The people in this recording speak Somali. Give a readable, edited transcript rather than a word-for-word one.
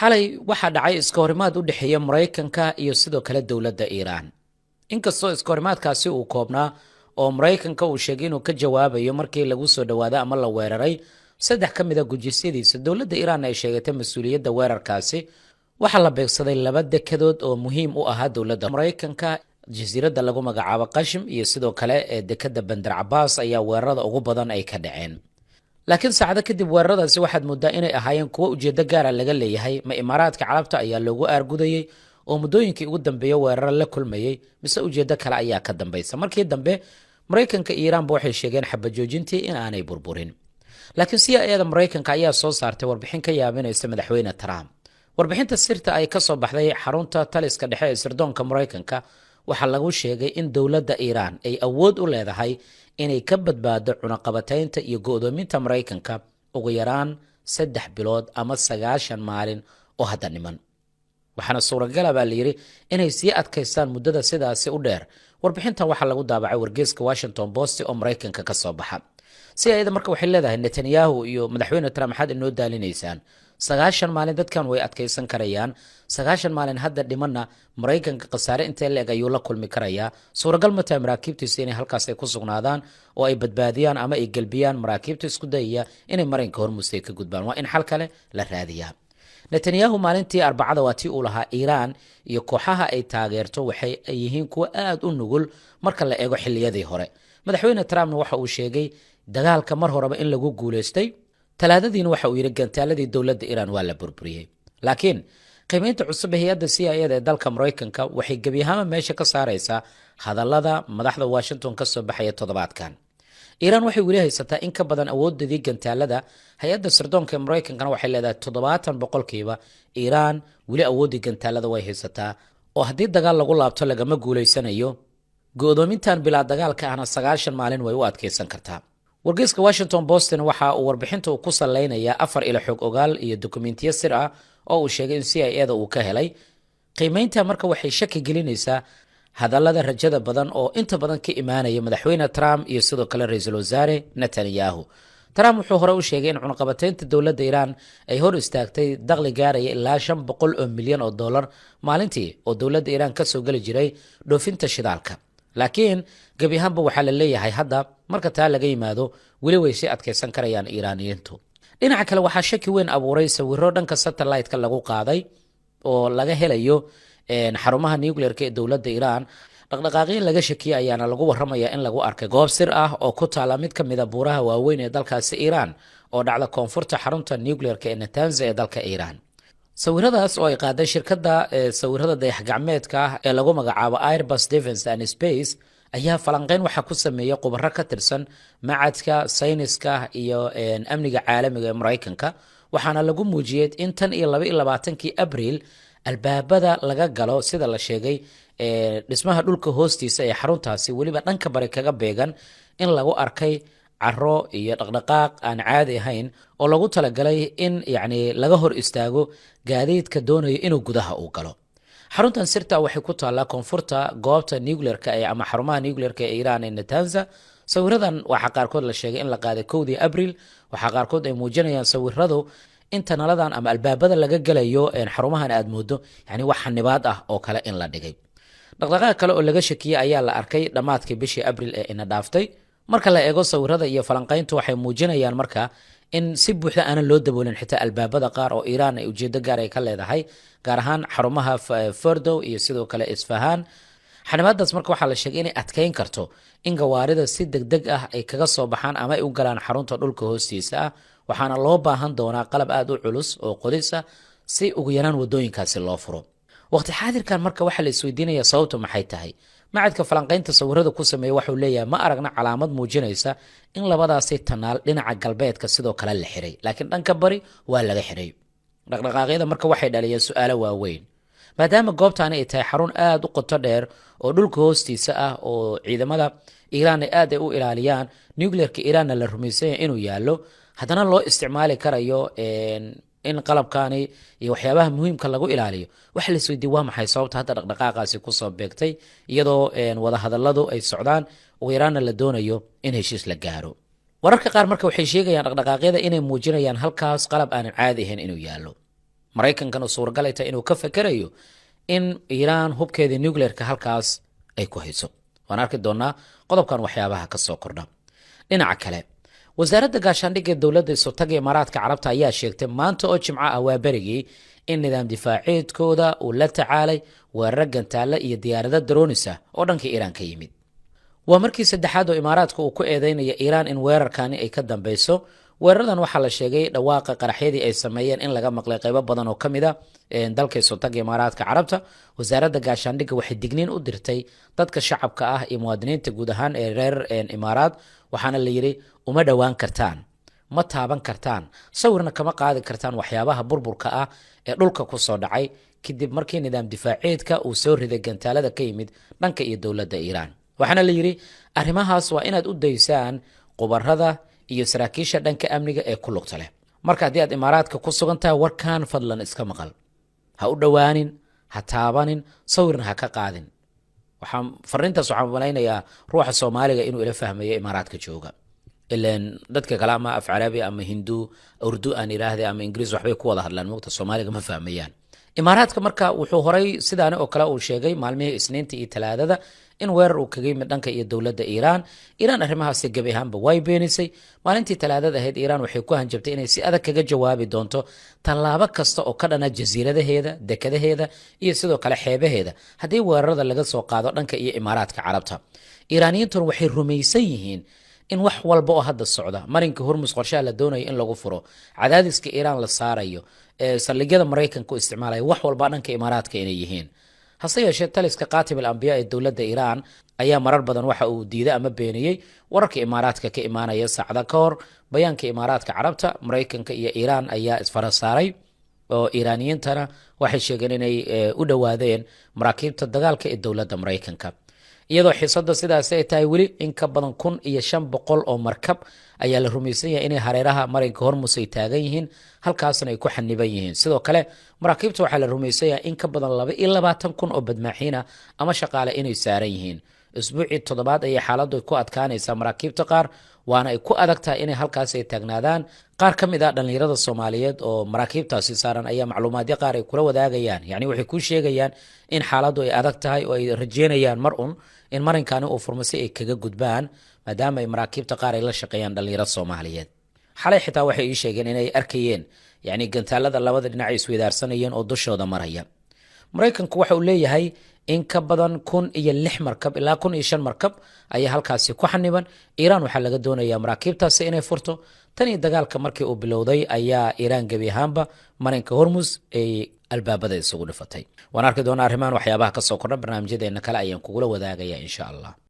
Xalay waxaa dhacay iskahorimaad u dhexeeya Maraykanka iyo sidoo kale dowladda Iiraan. Inkastoo iskahorimaadkaasi uu koobnaa oo Maraykanka uu sheegay inuu ka jawaabayo markii lagu soo dhawaaday ama la weeraray saddex ka mid a gujisyadiisa, dowladda Iiraan ay sheegatay mas-uuliyadda weerarkaasi. Waxaa la beegsaday laba dekadood oo muhiim u ahaa dowladda Maraykanka: jasiiradda lagu magacaabo Qashim iyo sidoo kale ee dekadda Bandar Cabaas ayaa weerarada ugu badan ay ka dhaceen. Laakiin saacado kadib weeraradaasi waxaad moodaa inay ahaayeen kuwo ujeeddo gaara laga leeyahay. Ma Imaaraadka Carabta ayaa loogu aargudayey oo muddooyinkii ugu dambeeya weeraro la kulmayey, mise ujeeddo kale ayaa ka dambaysa? Markii dambe Maraykanka iyo Iiraanba waxay sheegeen xabajoojintii in aanay burburin. Laakiin CIA da Maraykanka ayaa soo saartay warbixin ka yaabinaysa Madaxweyne Trump. Warbixinta sirta ay ka soo baxday xarunta taliska dhexe ee sirdoonka Maraykanka waxaa lagu sheegay in dowladda Iiraan ay awood u leedahay inay ka badbaado cunaqabataynta iyo go'doominta Maraykanka ugu yaraan 3 bilood ama 90 maalin oo hadda dhiman. Waxaana suuragala baa layidhi inay sii adkaystaan muddada sidaasi u dheer. Warbixintan waxaa lagu daabacay wargeyska Washington Post oo Maraykanka ka soo baxa. CIA da marka waxay leedahay, Netanyahu iyo Madaxweyne Trump, maxaad inoo daalinaysaan? 90 maalin dadkan way adkaysan karayaan. 90 maalin hadda dhimanna Maraykanka khasaare intee la-eg ayuu la kulmi karayaa? Suuragal ma tahay maraakiibtiisa inay halkaas ay ku sugnaadaan oo ay badbaadiyaan ama ay gelbiyaan maraakiibta isku dayaya inay Marinka Hormuus ay ka gudbaan? Waa in xal kale la raadiyaa. Netanyahu maalintii Arbacada waa tii uu lahaa Iiraan iyo kooxaha ay taageerto waxay yihiin kuwo aada u nugul marka la eego xilliyadii hore. Madaxweyne Trumpna waxa uu sheegay dagaalka mar horeba in lagu guuleystay. Talaadadiina waxa uu yidhi gantaaladii dowladda Iiraan waa la burburiyey. Laakiin qiimeynta cusub ee hay-adda CIA da ee dalka Maraykanka waxay gebi ahaanba meesha ka saaraysaa hadallada madaxda Washington ka soo baxaya toddobaadkan. Iiraan waxay weli haysataa in ka badan awoodadii gantaalada. Hay-adda sirdoonka ee Maraykankana waxay leedahay 70% Iiraan weli awooddii gantaalada way haysataa, oo haddii dagaal lagu laabto lagama guulaysanayo. Go'doomintan bilaa dagaalka ahna 90 maalin way u adkaysan kartaa. Wargeyska Washington Postin waxa uu warbixinta uu ku saleynayaa afar ilo xog ogaal iyo dukumentiyo sir ah oo uu sheegay in CIA da uu ka helay. Qiimeynta marka waxay shaki gelinaysaa hadallada rajada badan oo inta badan ka imaanaya Madaxweyne Trump iyo sidoo kale Ra-iisul Wasaare Netanyahu. Trump wuxuu hore u sheegay in cunaqabateynta dowladda Iiraan ay hor istaagtay dakhli gaaraya ilaa $500 oo milyan maalintii oo dowladda Iiraan kasoo geli jiray dhoofinta shidaalka. Laakiin gebi ahaanba waxaa la leeyahay hadda marka taa laga yimaado weli way sii adkaysan karayaan Iiraaniyiintu. Dhinaca kale, waxaa shaki weyn abuuray sawiro dhanka satellite-ka lagu qaaday oo laga helayo xarumaha nuclearka ee dowladda Iiraan. Dhaqdhaqaaqyo laga shakiyay ayaana lagu waramaya in lagu arkay goob sir ah oo ku taala mid ka mida buuraha waaweyn ee dalkaasi Iiraan oo dhacda koonfurta xarunta nuclearka ee Natanza ee dalka Iiraan. Sawiradaas oo ay qaaday shirkadda sawirada dayax-gacmeedka ah ee lagu magacaabo Airbus Defence and Space ayaa falanqeyn waxaa ku sameeyey khubaro ka tirsan macadka sayniska iyo amniga caalamiga ee Maraykanka. Waxaana lagu muujiyey in tan iyo 22-kii Abriil albaabada laga galo, sida la sheegay, dhismaha dhulka hoostiisa ee xaruntaasi, weliba dhanka bari kaga beegan, in lagu arkay caro iyo dhaqdhaqaaq aan caadi ahayn oo lagu talagalay in yacni laga hor istaago gaadiidka doonayo inuu gudaha uu galo. Xaruntan sirta waxay ku taallaa koonfurta goobta nuclearka ee ama xarumaha nuclearka ee Iiraan ee Natanza. Sawiradan waxaa qaarkood la sheegay in la qaaday 1-dii Abriil. Waxaa qaarkood ay muujinayaan sawiradu in tanaladan ama albaabada laga gelayo xarumahan aad moodo yani wax xanibaad ah oo kale in la dhigay. Dhaqdhaqaaq kale oo laga shakiyey ayaa la arkay dhammaadkii bishii Abriil ee ina dhaaftay. Marka la eego sawirada iyo falanqayntu, waxay muujinayaan marka in si buuxda aanan loo daboolin xitaa albaabada qaar oo Iiraan ay ujeedo gaar ay ka leedahay, gaar ahaan xarumaha Fordow iyo sidoo kale Isfahaan. Xanibaadaas marka waxaa la sheegay inay adkeyn karto in gawaarida si deg deg ah ay kaga soo baxaan ama ay u galaan xarunta dhulka hoostiisa ah, waxaana loo baahan doonaa qalab aada u culus oo qodis ah si ugu yaraan wadooyinkaasi loo furo. Waqti xaadirkan marka waxaa la isweydiinaya, sababtu maxay tahay? Macadka falanqaynta sawirada ku sameeya waxuu leeyahay, ma aragna calaamad muujinaysa in labadaasi tanaal dhinaca galbeedka sidoo kale la xiray, laakiin dhanka bari waa laga xiray. Dhaqdhaqaaqyada marka waxay dhaliyeen su-aalo waaweyn, maadaama goobtaani ay tahay xarun aada u qoto dheer oo dhulka hoostiisa ah oo ciidamada Iiraan ay aad ay u ilaaliyaan, nuclearka Iiraanna la rumaysanya inuu yaallo, haddana loo isticmaali karayo in qalabkani iyo waxyaabaha muhiimka lagu ilaaliyo. Waxa la isweydiye, waa maxay sababta hadda dhaqdhaqaaqaasi kusoo beegtay, iyadoo wadahadaladu ay socdaan, ugu yaraanna la doonayo in heshiis la gaaro? Wararka qaar marka waxay sheegayaan dhaqdhaqaaqyada inay muujinayaan halkaas qalab aanan caadi ahayn inuu yaallo. Maraykankana suuragal ay tahay inuu ka fakerayo in Iiraan hubkeedii nuclearka halkaas ay ku hayso. Waan arki doonaa qodobkan waxyaabaha ka soo kordha. Dhinaca kale, Wasaaradda Gaashaandhigga dowladda Isutaga Imaaraadka Carabta ayaa sheegtay maanta oo Jimco ah waa berigii in nidaam difaaceedkooda uu la tacaalay weeraro gantaalla iyo diyaarado drones ah oo dhanka Iiraan ka yimid. Waa markii saddexaad oo Imaaraadka uu ku eedeynaya Iiraan in weerarkani ay ka dambeyso. Weeraradan waxaa la sheegay dhawaaqa qaraxyadii ay sameeyeen in laga maqlay qaybo badan oo ka mid a dalka Isutaga Imaaraadka Carabta. Wasaaradda Gaashaandhigga waxay digniin u dirtay dadka shacabka ah iyo muwaadiniinta guud ahaan ee reer Imaaraad, waxaana la yidhi uma dhowaan kartaan, ma taaban kartaan, sawirna kama qaadi kartaan waxyaabaha burburka ah ee dhulka ku soo dhacay kadib markii nidaam difaaceedka uu soo riday gantaalada ka yimid dhanka iyo dowladda Iiraan. Waxaana la yidhi arrimahaas waa inaad u daysaan khubarada iyo saraakiisha dhanka amniga ee ku lugta leh. Marka haddii aad Imaaraadka ku sugan tahay, warkan fadlan iska maqal, ha u dhowaanin, ha taabanin, sawirna ha ka qaadin. Waxaan fariintaas waxaan malaynayaa ruuxa Soomaaliga inuu ila fahmayo Imaaraadka jooga, ilan dadka kale ama af Carabi ama Hindu, Urdu aan idhaahde, ama Ingiriis waxbay ku wada hadlaan mogta, Soomaaliga ma fahmayaan. Imaaraadka marka wuxuu horay sidaani oo kale uu sheegay maalmihii Isniinta iyo Talaadada in weerar uu kaga yimid dhanka iyo dowladda Iiraan. Iiraan arrimahaasi gebi ahaanba way beenisay. Maalintii Talaadada ahayd, Iiraan waxay ku hanjabtay inay si adag kaga jawaabi doonto tallaabo kasta oo ka dhana jasiiradaheeda, dekadaheeda iyo sidoo kale xeebaheeda haddii weerarada laga soo qaado dhanka iyo Imaaraadka Carabta. Iiraaniyiintuna waxay rumaysan yihiin in wax walba oo hadda socda, marinka Hormus qorshaha la doonayo in lagu furo, cadaadiska Iiraan la saarayo, saldhigyada Maraykanka u isticmaalaya, wax walba dhanka Imaaraadka inay yihiin. Hase yeeshee, taliska Qaatim al Ambiya ee dowladda Iiraan ayaa marar badan waxa uu diiday ama beeniyey wararka Imaaraadka ka imaanaya. Saacda ka hor bayaanka Imaaraadka Carabta, Maraykanka iyo Iiraan ayaa isfara saaray, oo Iiraaniyiintana waxay sheegeen inay u dhowaadeen maraakiibta dagaalka ee dowladda Maraykanka. Iyadoo xiisada sidaasi ay tahay, weli in ka badan 1500 oo markab ayaa la rumaysan yahay inay hareeraha marinka Hormus ay taagan yihiin, halkaasna ay ku xaniban yihiin. Sidoo kale maraakiibta waxaa la rumaysan yahay in ka badan 22,000 oo badmaaxiina ama shaqaale inay saaran yihiin. Isbuucii toddobaad ayay xaaladdu ku adkaanaysaa maraakiibta qaar, waana ay ku adag tahay inay halkaas ay taagnaadaan. Qaar ka mid ah dhallinyarada Soomaaliyeed oo maraakiibtaasi saaran ayaa macluumaadyo qaar ay kula wadaagayaan, yacni waxay kuu sheegayaan in xaaladdu ay adag tahay oo ay rajeynayaan mar un in marinkani uu furmo si ay kaga gudbaan, maadaama ay maraakiibta qaar ay la shaqeeyaan dhallinyaro Soomaaliyeed. Xalay xitaa waxay ii sheegeen inay arkayeen, yacni, gantaalada labada dhinac ay isweydaarsanayeen oo dushooda maraya. Maraykanku waxa uu leeyahay in ka badan 1006 markab ilaa 1005 markab ayaa halkaasi ku xaniban. Iiraan waxaa laga doonayaa maraakiibtaasi inay furto. Tan iyo dagaalka markii uu bilowday ayaa Iiraan gebi ahaanba marinka Hormus ay albaabada isugu dhifatay. Waan arki doonaa arrimahan waxyaabaha kasoo kordha, barnaamijyadeena kale ayaan kugula wadaagaya, insha Allah.